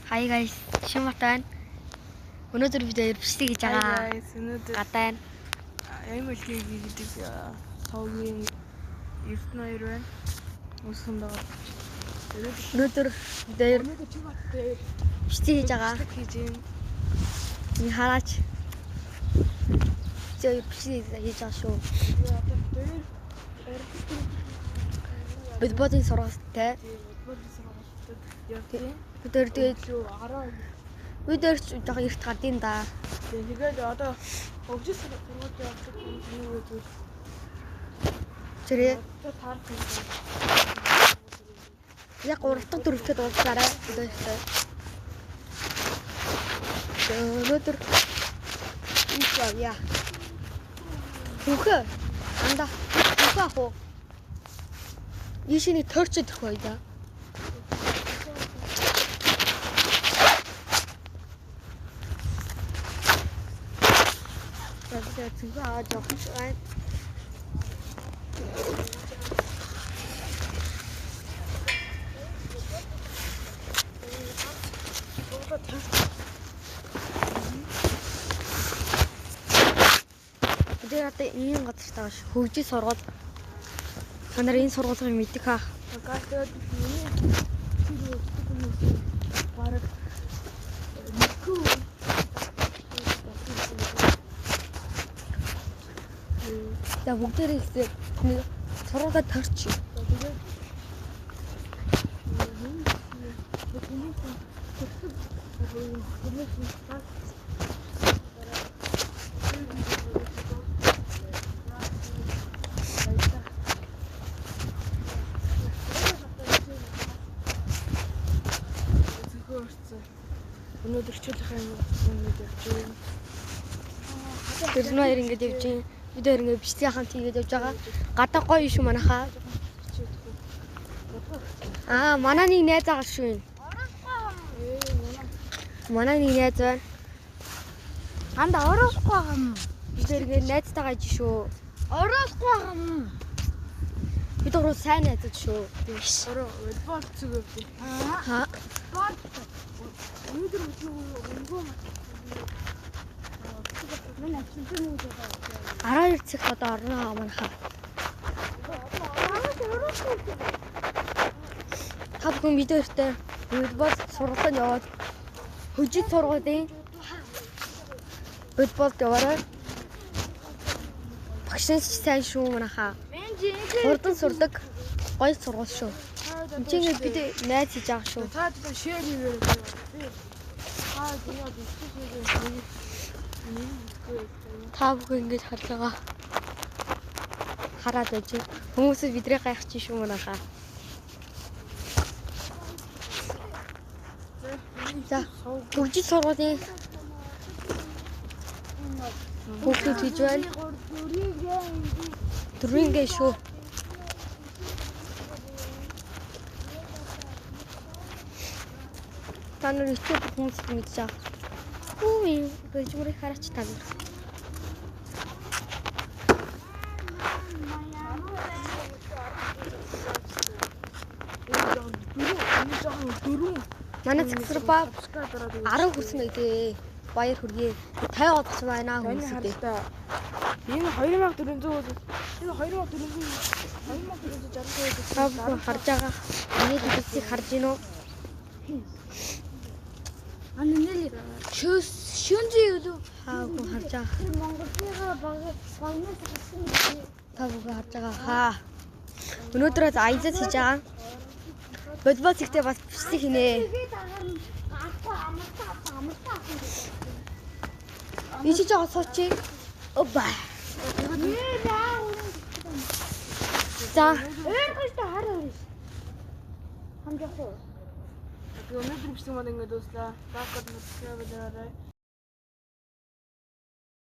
Hi guys, Шимбат байна. Өнөөдөр бид хоёр бичлэг хийж байгаа. Hi guys, өнөөдөр Гадаа байна. MLG гэдэг сувгийн Эрдэнэ хоёр байна. Үүсгэн байгаа. Өнөөдөр бид хоёр Өнөөдөр Чимбат дээр бичлэг хийж байгаа. бичлэг хийж байна. Миний хараач. Бид хоёр бичлэг хийж байгаа шүү. Тэгээ одоо бид хоёр Бид бодын сургуультай. бодын сургуультад явдаг. Бид хоёр тэгээд Өглөө 12. бид хоёр ч жоохон эрт гардыг да. Тэгээд одоо хөгжил сургуульд явдаг хүмүүс юу гэдэг Тэрээ одоо таарах юм байна. яг 3 дахь дөрөвдөд уулзаарай бид хоёртой. Өнөөдөр ийш явъя. Түүхэ. Анда. Түүхэ ах уу? Ийш нэг торч идэх бай да. За цүнхээ аваад явах юм шиг байна. Бид нар одоо ийм газар тааш хөгжил сургууль. Та нар энэ сургуулийг мэддэг хаа. Газ тэгээд миний тэр үздэг хүмүүс бараг мэдгүй. За бүгдээрээ ихтэй нэг сургуулаа торч. Тэгээд Өнөөдөр хичээлийнхаа юм явж байна. Тэр нь хоёр ингэж явж байна. Бид хоёр ингэ бичлэгийн хамт хийгээд явж байгаа. Гадаа гоё шүү манайхаа. Аа, манай нэг найз байгаа шүү энэ. Манай нэг найз байна. Анда орохгүй байгаа юм. Бид хоёр ингэ найзтайгаа иж шүү. Орохгүй байгаа юм. Бид гурав сайн найзууд шүү. Ороо, волейбол зүг явж. Ха. Өнөөдөр өглөө өнгөө Миний ачилсан юм байгаа. 12 цагт одоо орно манайхаа. Та бүхэн бид хоёртой волейбол сургалтанд яваад хөгжил сургуулийн волейболд яваарай. Багш нар ч сайн шүү манайхаа. Хурдан сурдаг гоё сургууль шүү. Энд чинь ингээд бид найз хийж байгаа шүү. Та одоо шеэр хийгээрэй. Би та яа бичлэг хийгээрэй. Та бүхэн ингэж харж байгаа. Хараад байж. Хүмүүс бидрээ гайхчих шүү манайхаа. За хөгжил сургуулийн хүүхдүүд хийж байна. Дөрвөнгээ шүү. Та нар YouTube хүмүүс мэдж байгаа. Үгүй бэжмөрийг хараач та нар. Манай цэгцэр ба 10 хүрсэн байдээ. Баяр хүргэе. 50 одсон байна Таны хүмүүсээ. харалтаа энэ 2400 энэ 2400 2465 Та бүхэн харж байгаа. Миний бичлэгийг харж гин үү? Анда нэл шөөс шүнзээ юу? Та бүхэн харж байгаа. Тэр Монголынхаа баг багнаас гарсан юм. Та бүхэн харж байгаа. Хаа. Өнөөдрөөс аялал хийж байгаа. Волейбол зэгтээ бас бичлэг хийнэ. Тэгээд агаар нь гарахгүй амартай авсан амартай авсан. Ийш жоо суучи. Опа. За, Өөрхөстө хар өрш. Хамжаахгүй. Өнөөдөр бичлэг маань ингэж дуслаа. Лайк болон subscribe дараарай.